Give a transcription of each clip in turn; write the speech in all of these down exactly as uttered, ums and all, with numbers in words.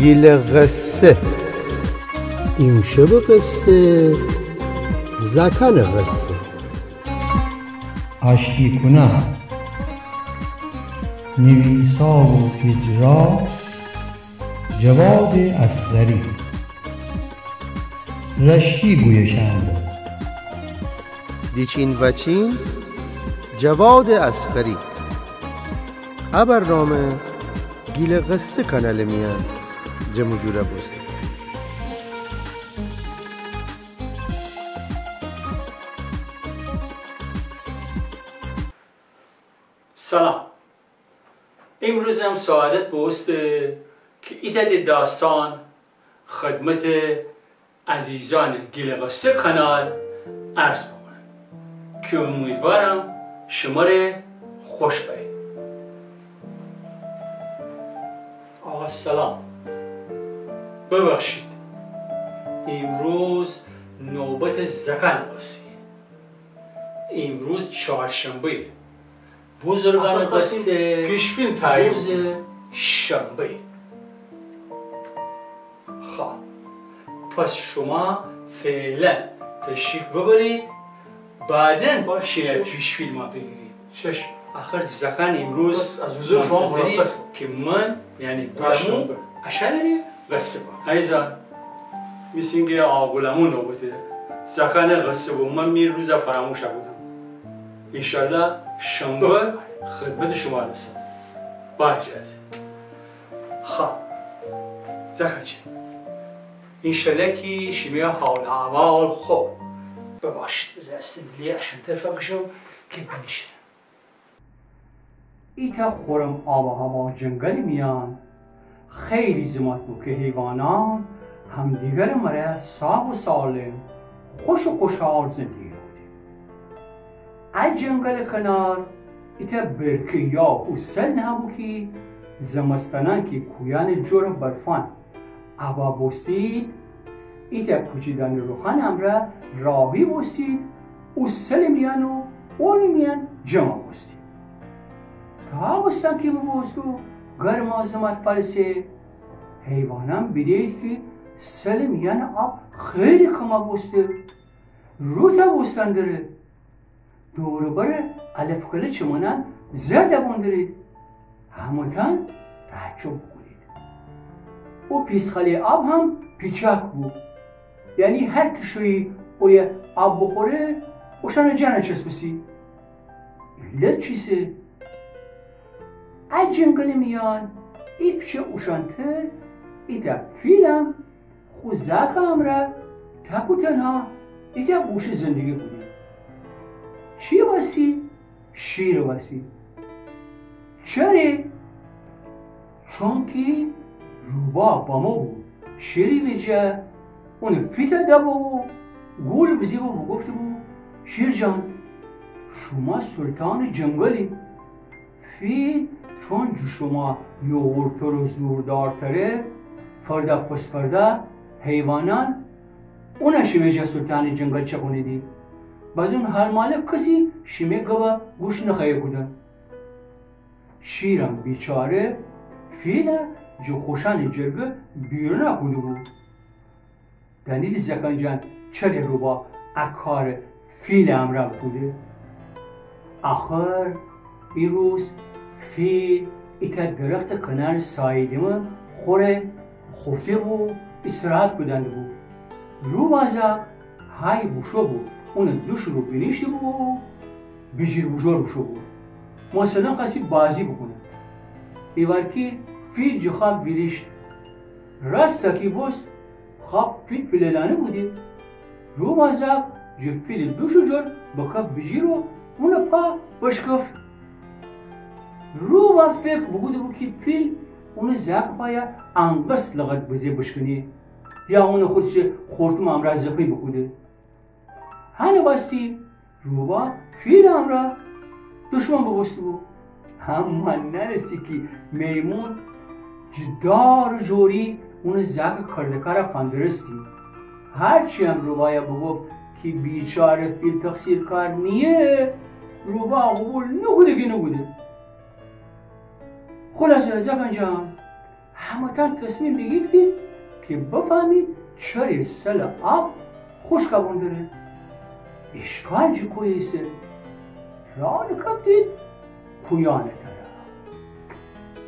گیلٚ قصه. ایمشبٚ قصه، زأکأنٚ قصه. آشتی کونأن. نیویسا و اجرا، جواد اصغری. رشتی گویشأن. دیچین وأچین، جواد اصغری. ا برنامه گیلٚ قصه کانالٚ میأن جمع و جور بوسته. سلام. ایمروزم سعادت بوسته کی ایتأ داستأن خدمتٚ عزیزأنٚ گیلٚ قصه کانال عرض بوکونم کی اومیدوارم شمره خوش بأیه. آقا سلام، ببخشید، ایمروز نوبتٚ زأکأنٚ قصه‌یه. ایمروز چهارشنبه‌یه. بزرگأنٚ قصه پیش‌فیلم تعیین روزٚ شنبه‌یه. خب، پس شما فعلاً تشریف ببرید، بعداً پیش‌فیلم بیگیرید. چشم. آخر زأکأن ایمروز از حضور شما مرخص کی من، یعنی بودمو، اشأنٚره قصه بگم. عزیزأن، مثل اینکه آقا غلامو نوبته زأکأنٚ قصه بو، من می روزه فراموش کودم. انشاءالله شنبه خدمتٚ شما رسم. باشه. خب، زأکأن جان، انشاءالله کی شیمی حال احوال خوب. ببخشید، بزه صندلی اشأن طرف کشم کی بینیشم. ایتأ خورم آب و هوا جنگلٚ میأن خیلی زمات بو کی حیوانأن همدیگرٚ مره ساغ و سالم، خوش و خوشحال زندگی کودید. ا جنگلٚ کنار ایتأ برکه یا او سل نهه بو کی زمستأنأن کی کویأنٚ جور برفأن آبا بوستید، ایتأ کوچیدأنٚ روخأنٚ امرأ راهی بوستید، او سلٚ میأن و اونٚ میأن جمع بوستید. تابستأن کی بوبوست و گرما زمات فأرسه، حیوانأن بیده‌یید کی سلٚ میأنٚ آب خیلی کما بوسته، روتا بوستن دره. دور و برٚ الف‌کلٚ چمنأن زرد بون درید. همه‌تأن تعجب بوکودید. او پیسخاله‌یٚ آب هم پیچاک بو. یعنی هر کی شویی اویه آب بوخوره، اوشأنٚ جانَ چسبسی. علت چیسه؟ ا جنگلٚ میأن ایپچه اوشأنتر ایتأ فیلم خو زاکٚ امرأ تک و تنها ایتأ گوشه زندگی کودید. چی وسی؟ شیرٚ وسی. چره؟ چونکی روبا بمو بو. شیری ویجه اونٚ فیتأ دبو و گول بزه بو، بوگفته‌بو: شیر جان، شوما سلطانٚ جنگلی. فیل چون جٚه شوما یوغورتر و زوردارتره، فردا پس فردا حیوانأن اونَ شیمی جا سلطانٚ جنگل چأکونیدی. بازون هر مهلٚ کسی شیمی گبَ گوش نخوأیه کودن. شیرم بیچاره فیلَ جٚه خوشأنٚ جرگه بیرونَ کوده‌بو. دأنیدی زأکأن جان چره روبا ا کارَ فیلٚ امرأ بوکوده؟ آخر ایروز فیل ایتأ درختٚ کنارٚ سایه دیمه خوره خوفته‌بو، ایستراحت کودن دیبو. روبا زاک های بوشو بو، اونٚ دوشٚ رو بینیشته‌بو، بیجیر بوجور بوشو بو. مثلاً خوأستی بازی بوکونه. ایوارکی فیل جٚه خواب ویریشت. راستا کی بوست، خواب پیل‌پیله‌دانه بوده. روبا زاک جٚه فیلٚ دوشٚ جور بکف بیجیر و اونٚ پا بشکفت. روبا فکر بوکوده‌بو کی فیل اونٚ زاکٚ پایَ انقص لغت بزه بشکنه یا اونَ خودشٚ خورتومٚ امرأ زخمی بوکوده. هنٚ وستی روبا فیلٚ امرأ دوشمن بوبوسته‌بو. اما نأنستی کی میمون جٚه دارٚ جوری اونٚ زاکٚ کرده‌کارَ فندرستی. هرچی هم روبایَ بوگفت کی بیچاره فیل تقصیرکار نییه، روبا قوبیل نوکوده کی نوکوده. خلاصه زأکأن جان، همه‌تان تصمیم بیگیفتید کی بفهمید چره سل آب خوشکا بون دره. اشکال جه کویه ایسه؟ راه دکفتید کویانٚ طرف.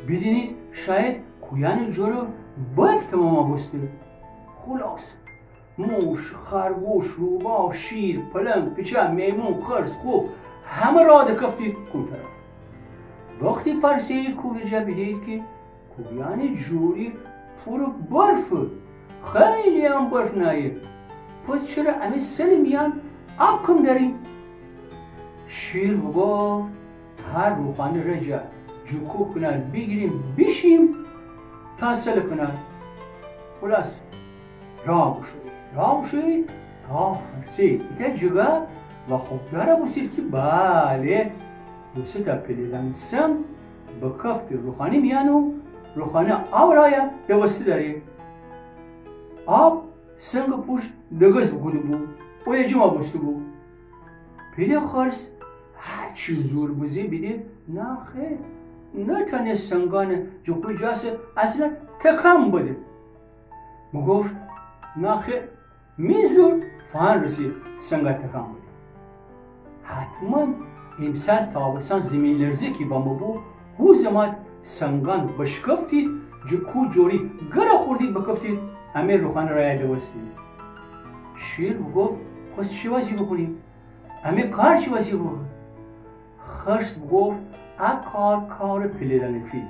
بیدینید شاید کویانٚ جور برف تماما بوسته. خلاصه موش، خرگوش، روباه، شیر، پلنگ، پیچه، میمون، خرس، خوک، همه راه دکفتید کو طرف. وختی فرسه‌یید کو ویجه بیده‌یید کی کویانٚ جوری پورٚ برفه، خیلی هم برف نایه. پس چره امی سلٚ میان آب کم داریم؟ شیر بوگفت هر روخانه ره جه جوکو کنار بیگیریم بیشیم تا سلٚ کنار. خلاصه راه بوشویید، راه بوشویید تا فرسه‌یید ایتأ جیگا و خبردار بوسید کی بله، دو سه تا پیله‌دانه سنگ بکفته روخانه میان و روخانه آب رایه دوسته داره. آب سنگٚ پوشت دگز بوکوده بو، اویه جمع بوسته بو. پیله خرس هرچی زور بزه بیده ناخیر، نتانه سنگانه جه خو جاسه اصلا تکان بده. بوگفت ناخیر، می زور فان رسه سنگا تکان بده. حتما امسال تابستان زیمین‌لرزه کی بمو بو، هو زمات سنگان بشکفتید، جه کو جوری گره خوردید بکفتید، امی روخانه رایه دوستید. شیر بوگفت پس چی وازی بوکونیم؟ امی کار چی وازی بو؟ خرس بوگفت ا کار کارٚ پیله‌دانه فیل.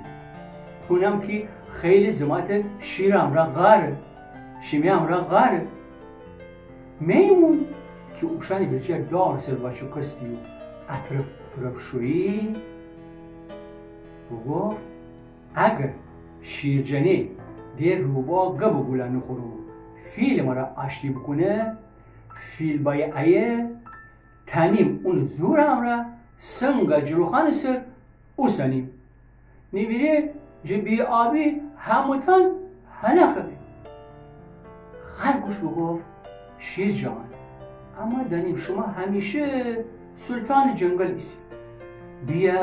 هونم کی خیلی زمات شیر امرا غاره، شیمی امرا غاره. میمون کی اوشأنی بچه دارٚ سر وأچوکستی و اطرف اطرف شویی بوگفت اگر شیرجنه ده روباه گبٚ گولا نوخوره و فیلٚ مره آشتی بوکونه، فیل بایه ایه تانیم اونٚ زورٚ امرا سنگا جه روخانٚ سر اوسنیم. نیمیره جه بی‌آبی همه‌تان هلاک بیم. خرگوش بوگفت شیر جان، اما دانیم شوما همیشه سلطانٚ جنگل ایسی. بیا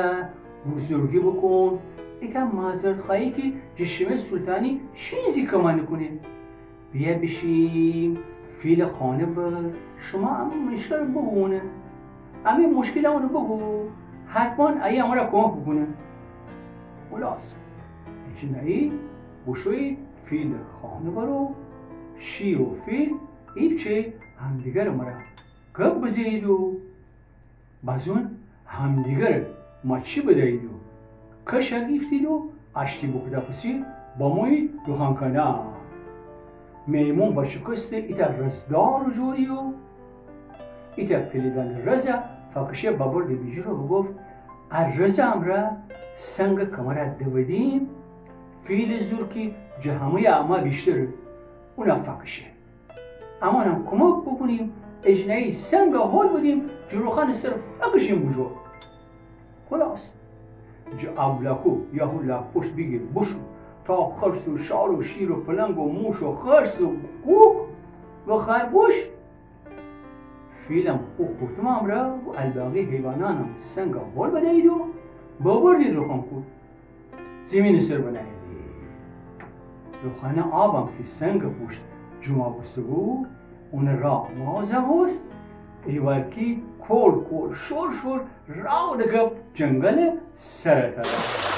بزرگی بوکون، ایتأ معذرت‌خوأیی کی جه شیمی سلطانی چیزی کم نوکونه. بیا بیشیم فیلٚ خانه بر، شوما امی مشکل بوگو اونه. امی مشکل اونه بوگو، حتما ایه امره کمک بوکونه. خلاصه ایچینایی بوشویید فیلٚ خانه بر و شیر و فیل ایپچه همدیگرٚ مره گب بزه‌یید و بازون همدیگره ماچی بدهیید و کشا گیفتید و آشتی بوکوده پسی بمویید روخان کنار. میمون وأچوکسته ایتأ رزدارٚ جوری و ایتأ پیله‌دانه رزه فکشه ببرده بیجیر و بوگفت ا رزه امرا سنگ کمره دودیم، فیلٚ زور کی جه همه‌یٚ اما بیشتره، اونه فکشه. امانم کمک بوکونیم، ایچینایی سنگه هول بدیم، جه روخانٚ سر فکشیم بوجور. خلاصه جه ابلکو یا هو لاک‌پشت بیگیر بوشو، تا خرس و شال و شیر و پلنگ و موش و خرس و گوک و خرگوش، فیلم خو خورتومٚ امرا و الباقی حیوانانم سنگه هول بدهیید و ببردید روخانٚ کور. زیمینٚ سر بنهییدی. روخانه آبم کی سنگٚ پوشت جوما بوسته‌بو، اونٚ راه وازه بوست، ایوارکی کول کول شور شور راه دکفت جنگلٚ سرٚ طرف.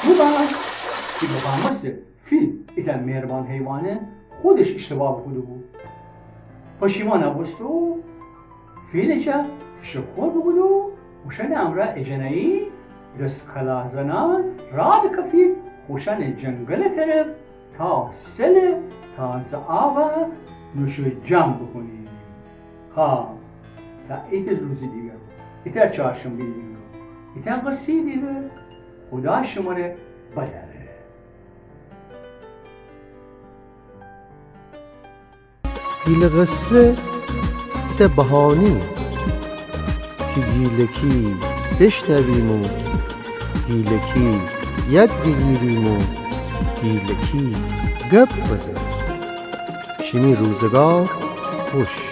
او وخت کی بفهمسته فیل ایتأ مهربان حیوانه، خودش اشتباه بوکوده‌بو. پشیمان بوسته و فیلٚ جا تشکر بوکوده و اوشأنٚ امرأ ایجانایی دس کلا زنأن راه دکفید خوشأنٚ جنگلٚ طرف تا سلٚ تازه آبه نوش و جان بوکونید. ها، تا ایتأ روزٚ دیگر، ایتأ چهارشنبه‌یٚ دیگر، ایتأ قصه‌یٚ دیگر، خودا شمره بدأره. گیلٚ قصه ایتأ بهانه‌یه کی گیلکی بشنویم و گیلکی یاد بیگیریم و گیلکی گپ بزنیم. شیمی روزگار خوش.